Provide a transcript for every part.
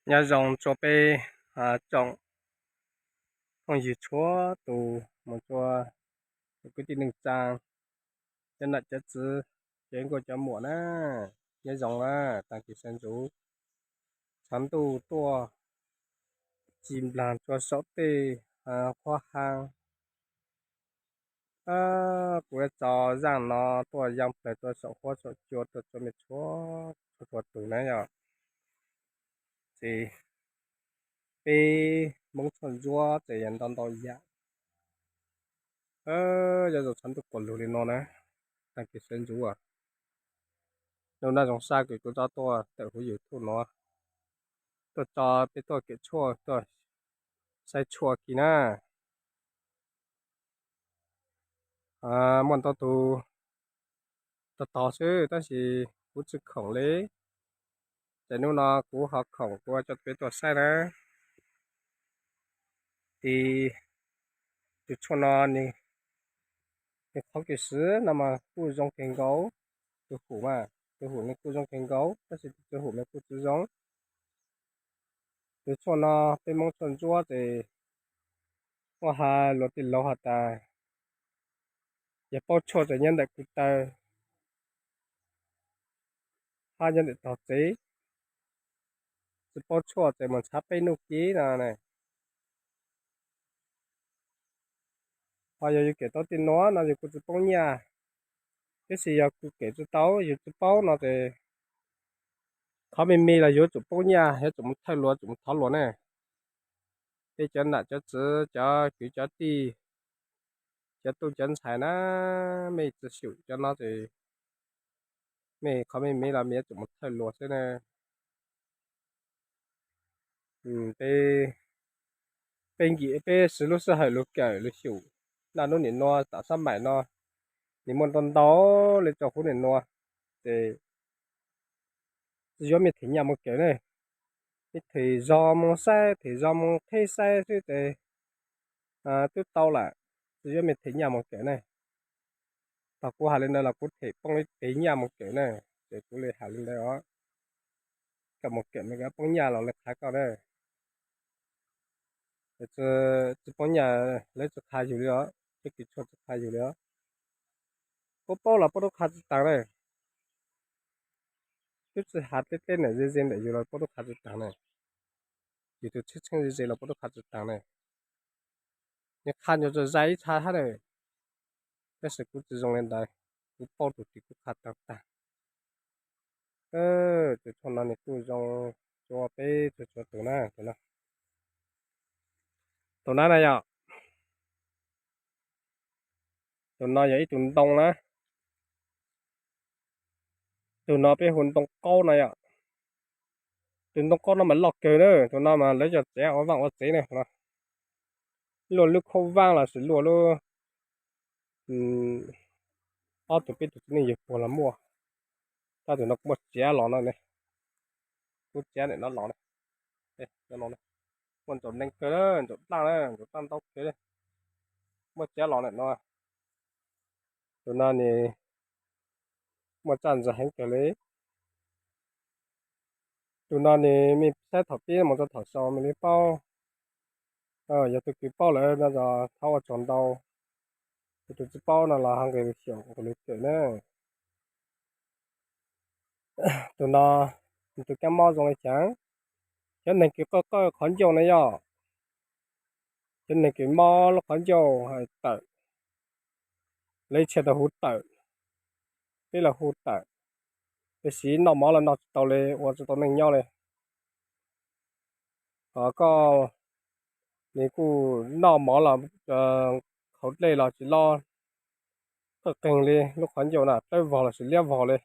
Nyob zoo rua peb tsoom phooj ywg txhua tus, moog rua kwv tij neej tsaa, cov nam cov txwv, cov nkauj cov muam na. Nyob zoo na, taag kis sawv ntxuv, tshav ntuj tuaj tsi nplaag rua saum tej qhuab haav. Kuv yuav tso zaaj no tuaj yaa plawg rua saum huab saum cua rua txhua mej txhua txhua tug na yog. Ces peb Moob Tshuaj Ntsuab ces yog ntau ntau yaam. Yog zoo tshav ntuj quas lug li no na, taag kis sawv ntxuv. Nub naj zoo sab kws kuv tso tuaj tawm huv YouTube no, tuaj tso peb tuaj kem tshuaj tuaj saib tshuaj kis na. Muaj ntau tug tog tog xwb tab sis kuv tsi khoom li. Ces nub no kuv ho khoom kuv coj peb tuaj saib na. Ces tus tshuaj no nws qhov kws swv no mas kuj zoo kawg nkaus. Tus hum mas, tus hum nws kuj zoo kawg nkaus tab sis tus tsi hum nws kuj tsi zoo. Tus tshuaj no peb Moob Tshuaj Ntsuab ces muaj has luag tej laug has tas yog paub tshuaj ces nyob ntawm kuv taw hab nyob ntawm tog tsev, tsi paub tshuaj ces mus ntshav peb nub kis no na. Ho yog yus kem tau tej nuav no yus kuj tsi poob nyaj, tab sis yog kuv kem tsi tau yus tsi paub no ces qhov me me los yuav tsum poob nyaj, yuav tsum mus thawj luas, tsum mus thov luas ne. Peb cov nam cov txwv, cov kwv cov tij, cov tub cov ntxhais na, mej tsi xyum cov no ces mej qhov me me los mej yuav tsum mus thawj luas xwb na. Peb nkim peb siv lub sij hawm lug kawm lug xyum, naj nub nim nuav tam sab maim no nws muaj ntau ntau le tso huv nim nuav, ces tsi yuav mej them nyaj mus kawm ne. Mej them zog mus saib, them zog mus qheb saib xwb ces twb tau lawm, tsi yuav mej them nyaj mus kawm ne. Thaum kuv has li ntawd los kuv them poob ib pem nyaj mus kawm ne, ces kuv li has li ntawd os. Koj mus kawm mej poob nyaj los lawv qha koj na. Tsi poob nyaj lawv tsi qha yus li os, tej kws tshuaj tsi qha yus li os. Puab paub los puab tub qha tsi taag na. Tub tsi has teb teb nam ze ze ntawm yus los puab tub qha tsi taag na. Yus tus tsheb txheeb ze ze los puab tub qha tsi taag na. Nws qha nyuag tso zais ib txha hab na. Tab sis kuv tsi zoo li ntawd, kuv paub tug twg kuv qha taag taag. Tus tshuaj no nws kuj zoo rua peb txhua txhua tug na. Tus na na yog, tus no yog ib tug ntoo na. Tus no peb hu ntoo qaub no yom. Tus ntoo qaub no mas loj kawg na, tus no mas lawv cov tsev ua vaaj ua tsev ne. Luaj lub khaub vaab lossis luaj lub, ob tug peb tug txiv neej yawg puag los muaj. Tab tus no kuv muaj txiav los no ne, kuv txiav ntawm no los ne, muaj ntsaum neeg kawg, ntsaum dlaaj, ntsaum dlaaj ntau kawg. Muaj txiav los ntawm no. Tus no nws muaj txaj ntxag heev kawg li. Tus no nws mej saib thaum pib mus txug thaum xaus mej li paub. Yog tug kws paub lawm no thaub ua tsaug ntau. Yog tug tsi paub no los ho nqis lug xyaum nqis lug kawm na. Tus no nws tus kaab mob zoo li cas? Cov neeg kws qawj qawj qhov ncauj na yog, cov neeg kws mob lub qhov ncauj tawm, lawv txhia tau hu tawm, peb los hu tawm, tab sis noj mov los noj tsis tau li, ua tsis tau neej nyob li. Ho koj, nws kuj noj mov los qhauv dlej los tsis loj, qawj qeeg li, lub qhov ncauj na dlawb vog lossis liab vog li.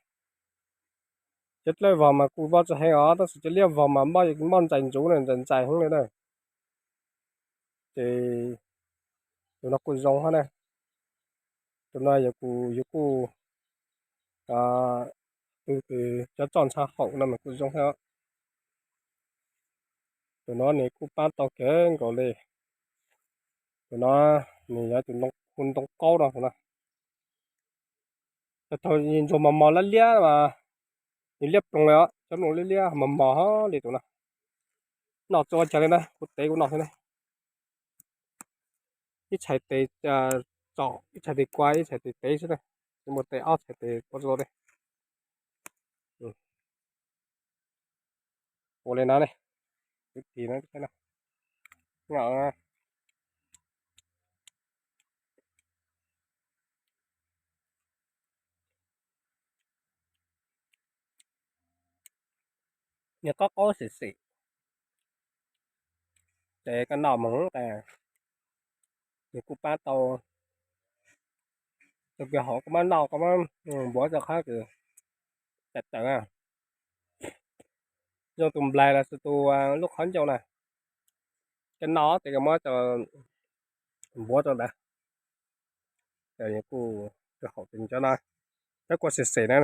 Cov dlawb vog mas kuj mob tsis heev os, tab sis cov liab vog mas mob ntxais ntxuv na, ntxais ntxais heev li na. Ces tus no kuj zoo hab na. Tus no yog kuv, yus kuj, tus, tus cov txoj ntsha haum no mas kuj zoo hab. Tus no nws kuj paab tau kawg nkaus li. Tus no nws yog tus hu ntoo qaub no, tus no. Thaum ntsuag mos mos liab liab mas nws liab ploog li os, cov nplooj liab liab mos mos li tus no. Noj tsis ua cas li na, kuv tev kuv noj xwb na. Ib txhais tes tsom, ib txhais tes kua, ib txhais tes tev xwb na. Tsis muaj tes, ob txhais tes pov tsis tau li. Ua li no ne, kuv tis no. Nws qaub qaub xim xim, ces koj noj mus, nws kuj pab tau. Tus kws haum koj muab noj, koj muab npuav rau qhov kws tawm tawm na. Zoo tus nplais los sis tus lub qhov ncauj na, koj noj ces koj muab npuav rau ntawd, ces nws kuj haum. Ces cov no, cov kua xim xim na,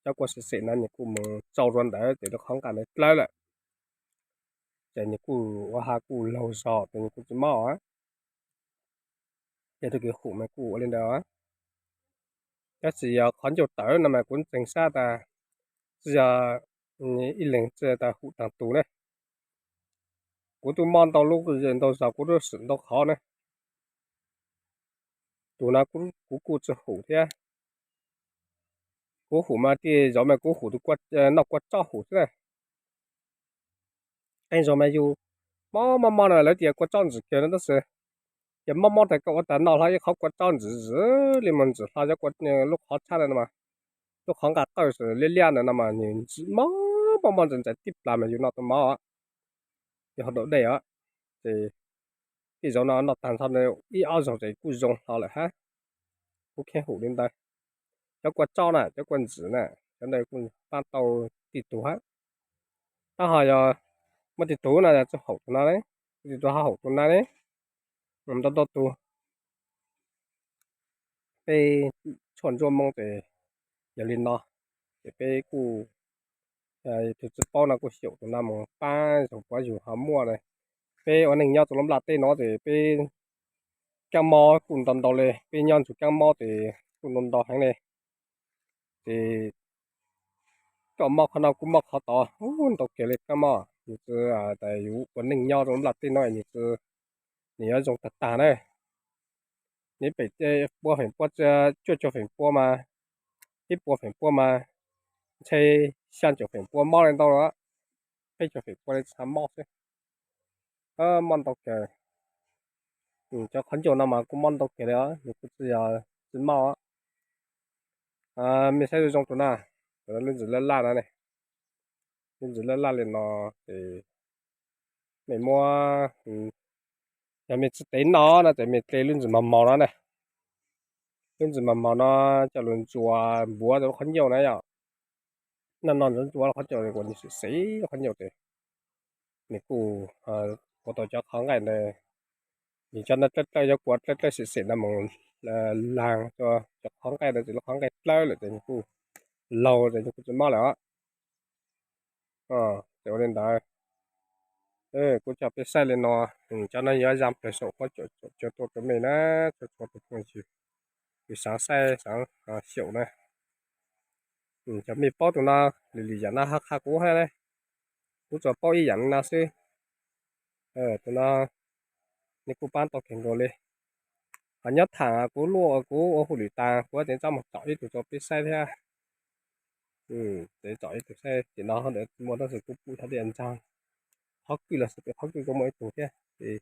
cov kua xim xim no nws kuj mus tsau rau ntawd ces lub qhov nqaij ntawd dlawb lawm, ces nws kuj ua ha kuj laug zog ces nws kuj tsis mob. Ces tus kws haum mas kuj ua li ntawd. Tab sis yog qhov ncauj tawv no mas kuv ntseeg sab tas tsis yog ib leeg tsis tas haum tag tus ne. Kuv twb mob ntau lub ntau zog, kuv twb swm ntau qhov ne. Tus no kuv kuj tsis haum thiab. Kuv haum mas tej zaum mas kuv haum tus noj kua tsoj haum xwb na. Qee zaum mas yus mob mob mob no lawv tias kua tsoj ntxim kawg no tab sis yog mob mob tas koj ua tas noj hlo ib qhov kua tsoj ntxim ntxim li mas ntxim hlo cov lub qhov tshab no mas, lub qhov nqaij qawj liab liab ntawd no mas nws ntxim mob mob mob ntxim ntxim tib plas mas yus noj tau mov, yus ho daus dej os. Ces tej zaum no noj tag nrho ib ob zaug ces kuj zoo hlo lawm hab. Kuv kheev haum li ntawd. Cov kua tsoj na, cov kua ntxim na, cov ntawd kuj pab tau tej tug hab. Tab ho yog muaj tej tug no yog tsis haum tus no, muaj tej tug ho haum tus no ne, ntau ntau tug. Peb tshuaj ntsuab Hmoob ces yog li no, ces peb kuj, tus tsis paub no kuj xyaum tus no mus pab zaum puav yus ho muaj na. Peb ua neej nyob rau lub nplaj teb no ces peb kaab mob kuj ntau ntau li, peb nyob ntsug kaab mob ces kuj ntau ntau heev li. Ces koj mob qhov no kuv mob qhov tod, ntau kiag li kaab mob. Nws tsis tas yus ua neej nyob rau lub nplaj teb no nws tsis, nws yuav zoo tag tag na. Nws pem pua feem pua, cuaj caug feem pua mas, ib puas feem pua mas, ntshe xya caum feem pua mob li ntau los, peb caug feem pua li tsis mob xwb. Mob ntau kawg. Cov qhov ncauj no mas kuj mob ntau kawg li os, nws kuj tsis yog tsis mob. Mej saib zoo zoo tus na, lub ntsis laj laj no ne, lub ntsis laj laj li no ces mej muab, yog mej tsis tev noj no ces mej hle lub ntsis mos mos no na. Lub ntsis mos mos no coj lug ntsuas npuav rau lub qhov ncauj na yom. Noj noj ntsuas ntsuas lub qhov ncauj, nws xim xim lub qhov ncauj ces nws kuj ua tau cov qhov nqaij ntawd, nws cov no dlawb dlawb, cov kua dlawb dlawb xim xim no mus laag rua cov qhov nqaij ntawd ces lub qhov nqaij dlawb lawm ces nws kuj laug ces nws kuj tsis mob lawm os. Ces ua li ntawd, kuv coj peb saib li no, cov no yuav zaj plawg saum huab cua tuaj rau mej na, txhua txhua tus phooj ywg, kws xaav saib xaav xyaum na. Cov mej paub tus no lwm lwm yaam no ho qha kuv hab na, kuv tsuas paub ib yaam li no xwb. Tus no nws kuj paab tau kawg nkaus li. Ho nyob thaam kuv luaj kuv ua hauj lwm taag kuv tseem txhob moog tsom ib tug rau peb saib thiab. Tseem tsom ib tug saib tim no ntawd muaj tab sis kuv pum thaum dej ntsaag, qhov kwj los sis pem qhov kwj kuj muaj ib tug thiab ces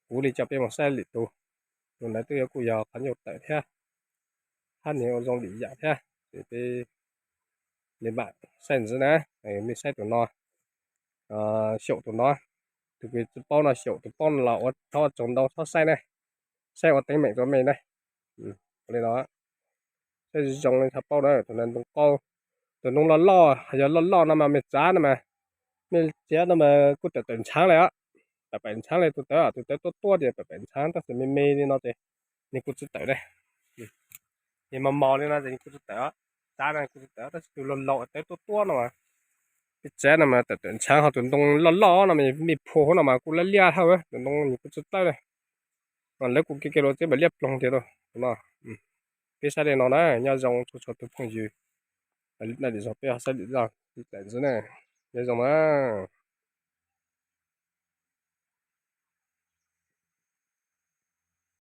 kuv li coj peb moog saib lwm tug. Tus ntawd twb yuav kuj yog qhov ncauj tawm thiab, hab nws ua zoo li yaam thiab ces peb li mam saib ntxiv na. Mej saib tus no, xyaum tus no, tus kws tsis paub no xyaum, tus paub no los ua thov tsaug ntau txhob saib na, saib ua teeb meem rau mej na. Li no, saib zoo zoo li txhob paub na, tus ntoo qaub, tus ntoo loj loj, yog loj loj no mas mej txav no mas, mej txav no mas kuj tawm tawm ntshaav li os. Tawm pem ntshaav li tus tawv, tus tawv tuab tuab ces pem pem ntshaav tab sis me me li no ces nws kuj tsis tawm ne. Nws mos mos li no ces nws kuj tsis tawm, txav no kuj tsis tawm tab sis tus laug laug tawv tuab tuab no mas, mej txav no mas tawm tawm ntshaav, ho tus ntoo loj loj no mas mej phua huv no mas kuj liab liab hab, tus ntoo nws kuj tsis dlawb li. Lawv kuj kev kev lus teb mam liab ploog tiag lauj no. Peb saib li no na, nyob zoo txhua txhua tus phooj ywg. Li no lwm zaug peb ho saib lwm zaj li ntxiv na. Nyob zoo mas.